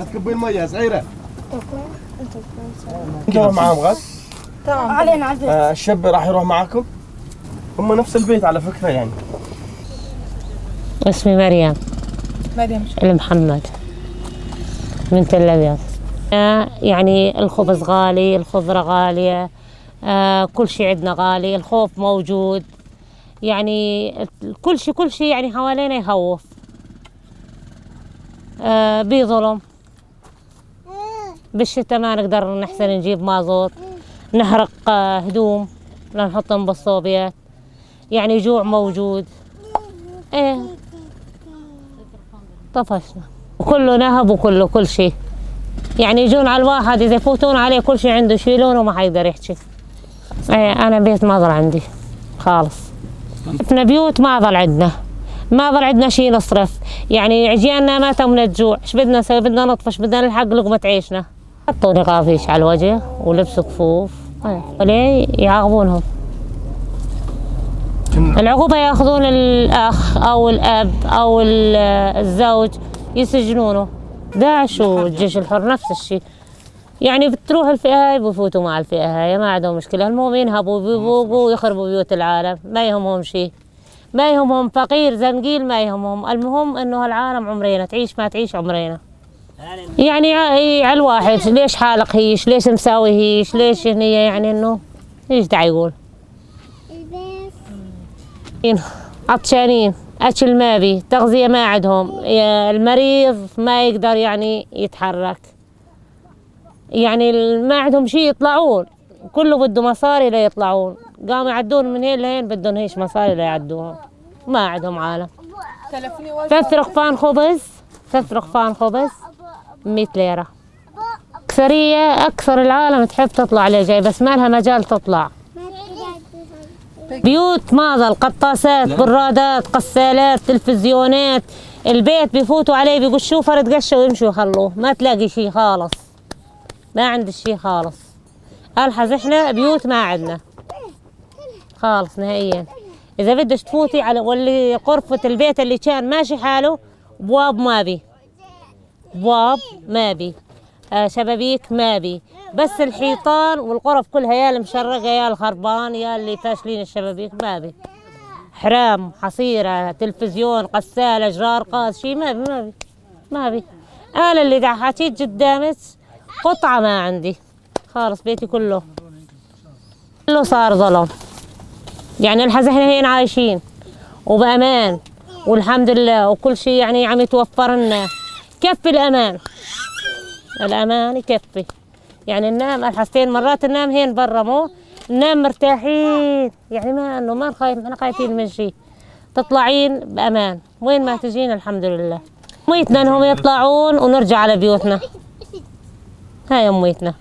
لا تكبين ميه صغيره. انت معاهم غد؟ تمام، علينا على البيت. الشاب راح يروح معاكم؟ هم نفس البيت على فكره يعني. اسمي مريم. مريم شو؟ المحمد من تل أبيض. يعني الخبز غالي، الخضرة غالية، كل شيء عندنا غالي، الخوف موجود، يعني كل شيء يعني حوالينا يخوف. بظلم. بالشتاء ما نقدر نحسن نجيب مازوت، نحرق هدوم لنحطهم بالصوبيات، يعني جوع موجود. ايه طفشنا، وكله نهب وكله كل شيء، يعني يجون على الواحد إذا يفوتون عليه كل شيء عنده يشيلونه وما حيقدر يحكي. ايه أنا بيت ما ضل عندي خالص، احنا بيوت ما ضل عندنا، ما ضل عندنا شيء نصرف، يعني عجياننا ماتوا من الجوع، ايش بدنا نسوي؟ بدنا نطفش، بدنا نلحق لقمة عيشنا. حطوا نقافيش على الوجه ولبسوا كفوف. إيه. وليه يعاقبونهم؟ العقوبة ياخذون الأخ أو الأب أو الزوج يسجنونه. داعش والجيش الحر نفس الشيء، يعني بتروح الفئة هاي بفوتوا مع الفئة هاي، ما عندهم مشكلة، المهم ينهبوا ويبوقوا ويخربوا بيوت العالم، ما يهمهم شيء، ما يهمهم فقير زنقيل، ما يهمهم، المهم انه هالعالم عمرينا تعيش ما تعيش عمرينا. يعني على الواحد ليش حالق هيش، ليش مساوي هيش، ليش هني، يعني انه ايش داعي يقول؟ عطشانين، اكل ما بي، تغذية ما عندهم، المريض ما يقدر يعني يتحرك، يعني ما عندهم شيء يطلعون، كله بده مصاري ليطلعون، قاموا يعدون من هين لهين بدهم هيش مصاري ليعدوها، ما عندهم عالم. 3 رغفان خبز، 3 رغفان خبز 100 ليرة. أكثرية أكثر العالم تحب تطلع لجاي، بس ما لها مجال تطلع. بيوت ما ضل، قطاسات، برادات، قسالات، تلفزيونات، البيت بيفوتوا عليه بيقشوه فرد قشه ويمشوا يخلوه، ما تلاقي شيء خالص، ما عندي شيء خالص. الحز احنا بيوت ما عندنا خالص نهائيا. اذا بدك تفوتي على واللي غرفة البيت اللي كان ماشي حاله، بواب ما بي، بواب ما بي، شبابيك ما بي، بس الحيطان والغرف كلها يا المشرقة يا الخربان يا اللي فاشلين الشبابيك ما بي، حرام، حصيرة، تلفزيون، غسالة، جرار قاز، شيء ما بي، ما بي، ما بي. أنا اللي دا حكيت قدامك قطعة ما عندي خالص، بيتي كله صار ظلم. يعني الحز احنا هين عايشين وبأمان والحمد لله، وكل شيء يعني عم يتوفر لنا، كفي الأمان، الأمان يكفي. يعني ننام الحستين مرات ننام هين برا، مو ننام مرتاحين، يعني ما انه ما نخايف، احنا خايفين من شيء، تطلعين بأمان وين ما تجين الحمد لله. اميتنا انهم يطلعون ونرجع على بيوتنا، هاي اميتنا.